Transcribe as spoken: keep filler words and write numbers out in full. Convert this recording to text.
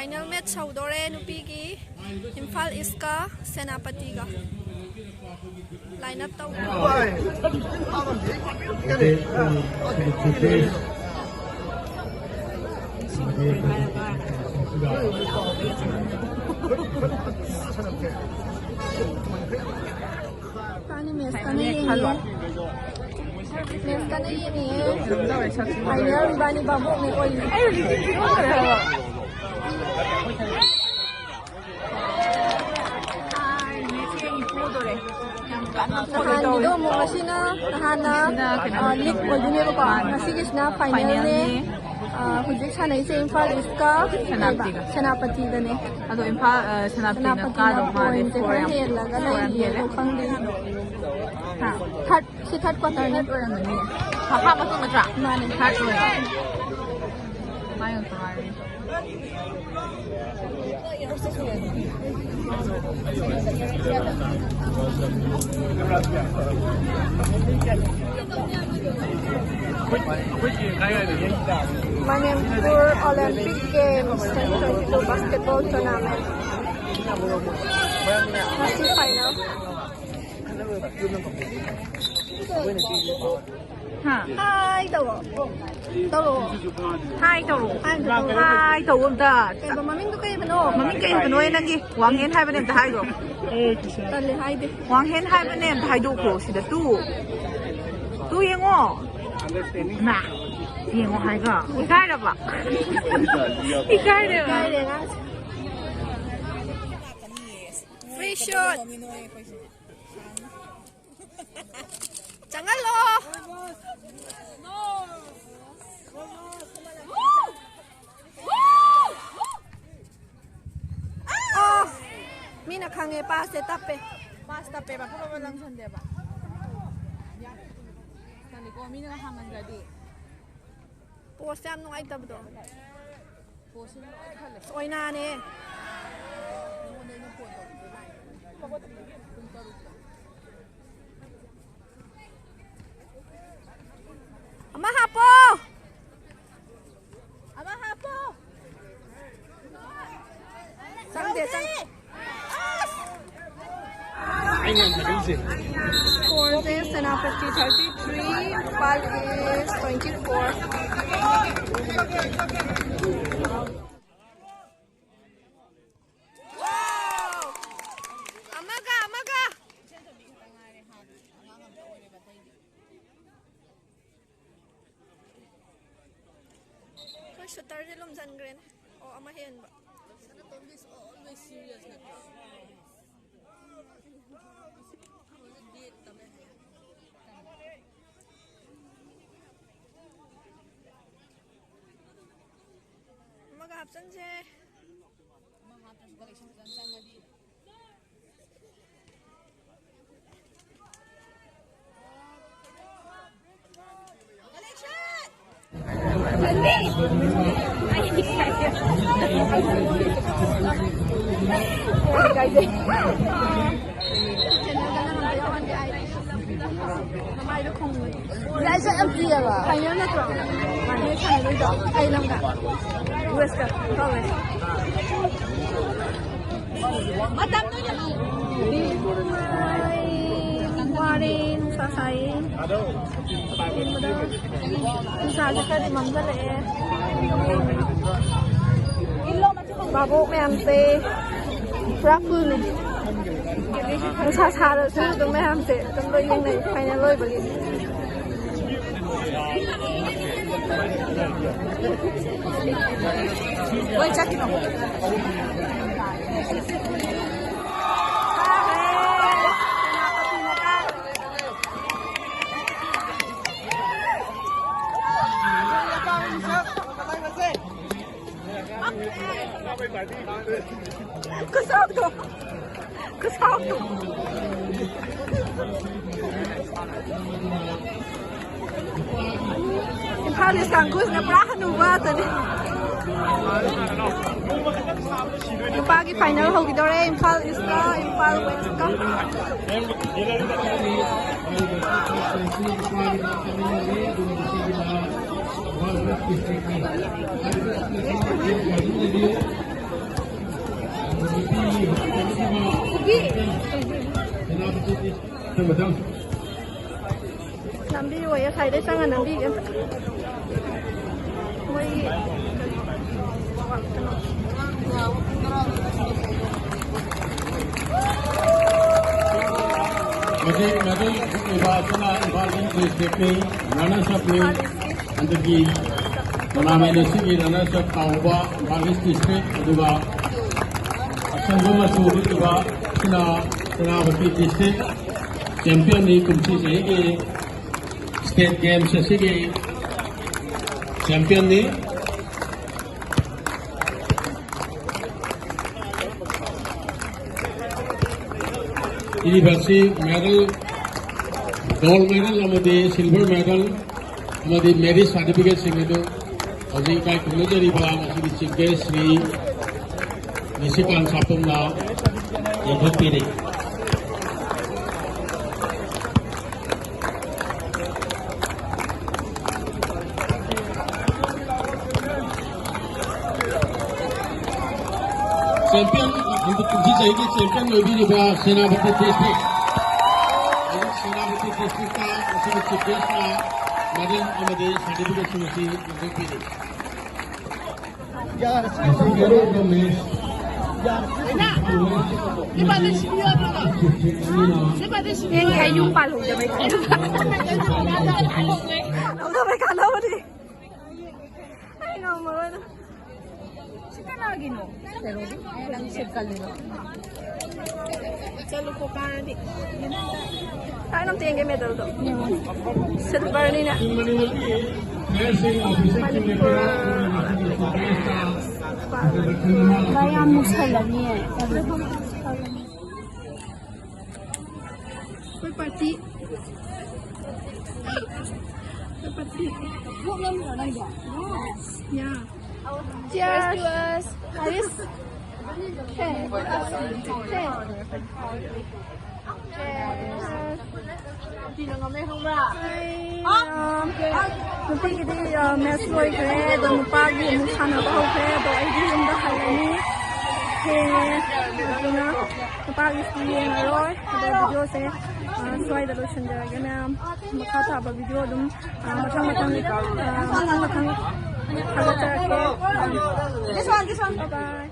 Final match ꯍꯧꯗꯣꯔꯦ ꯅꯨꯄꯤꯒꯤ, Imphal ꯏꯁꯀ ꯁꯦꯅꯥꯄꯇꯤꯒ line up ꯇꯧ꯫ ꯏꯕꯥꯅꯤ match ꯀꯟꯅ ꯌꯦꯡꯉꯤꯌꯦ꯫ Match ꯀꯟꯅ ꯌꯦꯡꯉꯤꯌꯦ꯫ Final ꯏꯕꯥꯅꯤ ꯚꯥꯕꯣꯛꯅꯦ ꯑꯣꯏꯔꯤꯁꯦ꯫ ꯅꯍꯥꯟꯒꯤꯗꯣ ꯑꯃꯨꯛ ꯉꯁꯤꯅ, ꯅꯍꯥꯟꯅ, ꯉꯁꯤꯅ ꯀꯩꯅꯣ ꯑ, league ꯑꯣꯏꯗꯣꯏꯅꯦꯕꯀꯣ꯫ ꯃꯥꯅꯦ꯫ ꯉꯁꯤꯒꯤꯁꯤꯅ finalꯅꯦ꯫ Finalꯅꯦ꯫ ꯑ, ꯍꯧꯖꯤꯛ ꯁꯥꯟꯅꯩꯁꯦ ꯏꯝꯐꯥꯜ ꯏꯁꯀ ꯁꯦꯅꯥꯄꯇꯤꯒ꯫ ꯁꯦꯅꯥꯄꯇꯤꯒꯅꯦ꯫ ꯑꯗꯣ ꯏꯝꯐꯥꯜ, ꯑ, ꯁꯦꯅꯥꯄꯇꯤꯅ ꯁꯦꯅꯥꯄꯇꯤꯅ ꯀꯥꯗꯧ ꯃꯥꯜꯂꯦ, point ꯁꯦ four ꯈꯔ ꯌꯥꯝ, ꯍꯦꯜꯂꯒ four ꯌꯥꯝ ꯂꯩꯌꯦ, ꯍꯦꯜꯂꯦ꯫ ꯑꯗꯣ ꯈꯪꯗꯦ꯫ ꯍꯥ? Third, ꯁꯤ third quarterꯅꯦ꯫ Third ꯑꯣꯏꯔꯝꯒꯅꯤ꯫ Half, half ꯃꯇꯨꯡ ꯅꯠꯇ꯭ꯔꯥ? ꯃꯥꯅꯦ꯫ Third ꯑꯣꯏꯔꯦ꯫ ꯃꯥꯏ ꯉꯥꯛꯇ ꯉꯥꯏꯔꯦ꯫ Manipur Olympic Games twenty twenty-two basketball tournament. ꯉꯁꯤ final꯫ ꯍꯥ? Hi ꯇꯧꯔꯣ꯫ ꯇꯧꯔꯣ꯫ Hi ꯇꯧꯔꯣ꯫ Hi ꯇꯧꯔꯣ꯫ Hi ꯇꯧ ꯑꯝꯇ꯫ ꯀꯩꯕ ꯃꯃꯤꯡꯗꯣ ꯀꯩꯕꯅꯣ? ꯃꯃꯤꯡ ꯀꯩ ꯍꯥꯏꯕꯅꯣ ꯅꯪꯒꯤ? ꯋꯥꯡꯍꯦꯟ ꯍꯥꯏꯕꯅꯦ ꯑꯝꯇ ꯍꯥꯏꯈ꯭ꯔꯣ꯫ ꯇꯜꯂꯦ ꯍꯥꯏꯗꯦ꯫ ꯋꯥꯡꯍꯦꯟ ꯍꯥꯏꯕꯅꯦ ꯑꯝꯇ ꯍꯥꯏꯗꯣꯛꯈ꯭ꯔꯣ ꯁꯤꯗ꯫ ꯇꯨ꯫ ꯇꯨ ꯌꯦꯡꯉꯣ꯫ ꯃꯥ꯫ ꯌꯦꯡꯉꯣ ꯍꯥꯏꯒ꯫ ꯏꯀꯥꯏꯔꯕ? ꯏꯀꯥꯏꯔꯦꯕ꯫ ꯏꯀꯥꯏꯔꯦ ꯑꯉꯥꯡꯁꯦ꯫ Free shot꯫ ꯆꯪꯍꯜꯂꯣ꯫ ꯑꯣ, ꯃꯤꯅ ꯈꯪꯉꯦ, pass ꯁꯦ ꯇꯞꯄꯦ꯫ Pass ꯇꯞꯄꯦꯕ, ꯐꯠ ꯐꯠ ꯐꯠ ꯂꯪꯁꯟꯗꯦꯕ꯫ ꯈꯪꯗꯦꯀꯣ, ꯃꯤꯅꯒ ꯍꯥꯡꯍꯟꯗ꯭ꯔꯗꯤ꯫ Post ꯁꯦ ꯌꯥꯝ ꯅꯨꯡꯉꯥꯏꯇꯕꯗꯣ꯫ Post ꯁꯦ ꯂꯣꯏ ꯈꯜꯂꯦ꯫ ꯑꯁ, ꯑꯣꯏꯅꯥꯅꯦ꯫ ꯅꯉꯣꯟꯗ ꯑꯩꯅ phone ꯇꯧꯔꯛꯄꯗꯣ line꯫ ꯄꯨꯡ ꯇꯔꯨꯛꯇ꯫ ꯑꯃ ꯍꯥꯞꯄꯣ! ꯑꯃ ꯍꯥꯞꯄꯣ! Score is Senapati thirty-three, Imphal is twenty-four. Wow! ꯑꯃꯒ, ꯑꯃꯒ! ꯑꯩꯈꯣꯏ ꯁꯨꯇꯔꯁꯦ ꯂꯨꯝꯁꯟꯈ꯭ꯔꯦꯅꯦ꯫ ꯑꯣ, ꯑꯃ ꯍꯦꯟꯕ꯫ ꯁꯅꯥꯇꯣꯝꯕꯤ is always serious ꯅꯠꯇ꯭ꯔꯣ? ꯍꯧꯖꯤꯛ ꯗꯦꯠ ꯇꯝꯃꯦ ꯍꯥꯏꯌꯦ꯫ ꯑꯃꯒ ꯍꯥꯞꯆꯟꯁꯦ꯫ ꯑꯃ ꯍꯥꯞꯇ꯭ꯔꯁꯨ collection ꯐꯖꯅ ꯆꯪꯉꯗꯤ꯫ ꯃꯃꯥꯏꯗꯣ ꯈꯨꯝꯃꯨ꯫ ꯂꯥꯏꯖꯠ ꯌꯥꯝ ꯄꯤꯌꯦꯕ꯫ Final ꯅꯠꯇ꯭ꯔꯣ? ꯃꯥꯅꯦ, ꯁꯥꯟꯅꯗꯣꯏꯗꯣ꯫ ꯀꯩ ꯂꯝꯒ? ꯌꯨ ꯑꯦꯁꯀ꯫ ꯏꯝꯐꯥꯜ ꯋꯦꯁ꯫ ꯃꯇꯝꯗꯣ ꯌꯥꯝ ꯋꯥꯔꯦ, ꯅꯨꯡꯁꯥ ꯁꯥꯏꯌꯦ꯫ ꯅꯨꯡꯁꯥꯁꯦ ꯈꯔꯗꯤ ꯃꯝꯁꯤꯜꯂꯛꯑꯦ꯫ ꯚꯥꯕꯣꯛ ꯃꯌꯥꯝꯁꯦ ꯄꯨꯔꯥ ꯐꯨꯜꯅꯤ꯫ ꯅꯨꯡꯁꯥ ꯁꯥꯔꯁꯨ ꯑꯗꯨꯝ ꯃꯌꯥꯝꯁꯦ ꯑꯗꯨꯝ ꯂꯣꯏ ꯌꯦꯡꯅꯩ ꯐꯥꯏꯅꯦꯜ ꯂꯣꯏꯕꯒꯤ꯫ ꯂꯣꯏ ꯆꯠꯈꯤꯅꯣ꯫ ꯈꯨꯁꯥꯎꯗꯣ꯫ ꯈꯨꯁꯥꯎꯗꯣ꯫ ꯏꯝꯐꯥꯜ ꯏꯁ ꯀꯥꯡꯕꯨꯁꯤꯅ ꯄꯨꯔꯥ ꯍꯅꯨꯕ ꯉꯥꯛꯇꯅꯦ꯫ ꯅꯨꯄꯥꯒꯤ ꯐꯥꯏꯅꯦꯜ ꯍꯧꯈꯤꯗꯧꯔꯦ ꯏꯝꯐꯥꯜ ꯏꯁꯀ ꯏꯝꯐꯥꯜ ꯋꯦꯁꯀ꯫ ꯂꯝꯕꯤ ꯑꯣꯏꯌꯦ, ꯁꯥꯏꯗꯩ ꯆꯪꯉ ꯅꯝꯕꯤꯒꯦ ꯑꯝꯇ꯫ ꯃꯣꯏꯒꯤ ꯍꯧꯖꯤꯛ ꯃꯗꯨ ꯎꯠꯂꯤꯕ ꯑꯁꯤꯅ ꯏꯝꯐꯥꯜ ꯏꯁ ꯗꯤꯁꯇ꯭ꯔꯤꯛꯀꯤ ꯔꯅꯔꯁ ꯑꯞꯅꯤ꯫ ꯍꯟꯗꯛꯀꯤ ꯇꯣꯔꯅꯥꯃꯦꯟ ꯑꯁꯤꯒꯤ ꯔꯅꯔꯁ ꯑꯞ ꯇꯥꯍꯧꯕ ꯏꯝꯐꯥꯜ ꯏꯁ ꯗꯤꯁꯇ꯭ꯔꯤꯛ, ꯑꯗꯨꯒ ꯑꯁꯪꯕ ꯃꯆꯨ ꯎꯠꯂꯤꯕ ꯑꯁꯤꯅ ꯁꯦꯅꯥꯄꯇꯤ ꯗꯤꯁꯇ꯭ꯔꯤꯛ ꯆꯦꯝꯄꯤꯌꯟꯅꯤ, ꯀꯨꯝꯁꯤ ꯆꯍꯤꯒꯤ ꯁ꯭ꯇꯦꯠ ꯒꯦꯝꯁ ꯑꯁꯤꯒꯤ ꯆꯦꯝꯄꯤꯌꯟꯅꯤ꯫ ꯄꯤꯔꯤꯕ ꯑꯁꯤ ꯃꯦꯗꯜ, ꯒꯣꯜ ꯃꯦꯗꯜ ꯑꯃꯗꯤ ꯁꯤꯜꯚꯔ ꯃꯦꯗꯜ ꯑꯃꯗꯤ ꯃꯦꯔꯤꯠ ꯁꯥꯔꯇꯤꯐꯤꯀꯦꯠꯁꯤꯡ ꯑꯗꯨ ꯍꯧꯖꯤꯛ ꯏꯀꯥꯏ ꯈꯨꯝꯅꯖꯔꯤꯕ ꯃꯁꯤꯒꯤ ꯆꯤꯐ ꯒꯦꯁ ꯁ꯭ꯔꯤ ꯅꯤꯁꯤꯀꯥꯟ ꯁꯥꯄꯝꯅ ꯌꯦꯟꯊꯣꯛꯄꯤꯔꯤ꯫ ꯆꯦꯝꯄꯤꯌꯟ, ꯍꯟꯗꯛ ꯀꯨꯝꯁꯤ ꯆꯍꯤꯒꯤ ꯆꯦꯝꯄꯤꯌꯟ ꯑꯣꯏꯕꯤꯔꯤꯕ ꯁꯦꯅꯥꯄꯇꯤ ꯗꯤꯁꯇ꯭ꯔꯤꯛ, ꯍꯧꯖꯤꯛ ꯁꯦꯅꯥꯄꯇꯤ ꯗꯤꯁꯇ꯭ꯔꯤꯛꯇ ꯉꯁꯤꯒꯤ ꯆꯤꯐ ꯒꯦꯁꯅ ꯃꯦꯗꯜ ꯑꯃꯗꯤ ꯁꯥꯔꯇꯤꯐꯤꯀꯦꯠꯁꯤꯡ ꯑꯁꯤ ꯌꯦꯟꯊꯣꯛꯄꯤꯔꯤ꯫ ꯉꯁꯤꯒꯤ ꯑꯔꯣꯏꯕ ꯃꯦꯆ ꯌꯦꯡꯈꯥꯏ ꯌꯨꯝ ꯄꯥꯜꯍꯧꯗꯕꯩ ꯀꯥꯟꯅꯕꯅꯤ꯫ ꯑꯩ ꯉꯝꯃꯔꯣꯏꯗ꯫ ꯁꯤ ꯀꯅꯥꯒꯤꯅꯣ? ꯅꯪ ꯁꯦꯠꯀꯜꯂꯤꯔꯣ? ꯆꯠꯂꯨꯀꯣ ꯀꯥꯔꯗꯤ꯫ ꯀꯥꯏꯅꯣꯝꯇ ꯌꯦꯡꯒꯦ ꯃꯦꯗꯜꯗꯣ꯫ ꯁꯤꯜꯚꯔꯅꯤꯅ꯫ ꯃꯅꯤꯄꯨꯔ꯫ ꯚꯥꯏ, ꯌꯥꯝ ꯃꯨꯁꯜꯂꯅꯤꯌꯦ꯫ ꯑꯩꯈꯣꯏ ꯄꯥꯔꯇꯤ꯫ ꯑꯩꯈꯣꯏ ꯄꯥꯔꯇꯤ꯫ ꯊꯣꯛꯂꯝꯗ꯭ꯔꯣ ꯅꯪꯗꯤ? Yeah. Cheers to us. Cheers. Cheers. Cheers. ꯀꯤꯅ ꯉꯝꯃꯦ ꯈꯪꯕ꯭ꯔꯥ? ꯑꯩ, ꯑꯝ, ꯅꯨꯄꯤꯒꯤꯗꯤ, ꯑ, ꯃꯦꯠꯆ ꯂꯣꯏꯈ꯭ꯔꯦ, ꯑꯗꯣ ꯅꯨꯄꯥꯒꯤ ꯑꯃꯨꯛ ꯁꯥꯟꯅꯕ ꯍꯧꯈ꯭ꯔꯦ, ꯑꯗꯣ ꯑꯩꯗꯤ ꯌꯨꯝꯗ ꯍꯜꯂꯅꯤ꯫ ꯊꯦꯡꯉꯦ, ꯑꯗꯨꯅ ꯅꯨꯄꯥꯒꯤꯁꯨ ꯌꯦꯡꯉꯔꯣꯏ꯫ ꯑꯗꯣ ꯚꯤꯗꯤꯑꯣ ꯁꯦ, ꯑ, ꯁ꯭ꯋꯥꯏꯗ ꯂꯣꯏꯁꯤꯟꯖꯔꯒꯦ ꯃꯌꯥꯝ꯫ ꯃꯈꯥ ꯇꯥꯕ ꯚꯤꯗꯤꯑꯣ ꯑꯗꯨꯝ, ꯑ, ꯃꯊꯪ ꯃꯊꯪ, ꯑ, ꯃꯊꯪ ꯃꯊꯪ ꯊꯥꯒꯠꯆꯔꯛꯀꯦ꯫ This one, this one. Bye bye.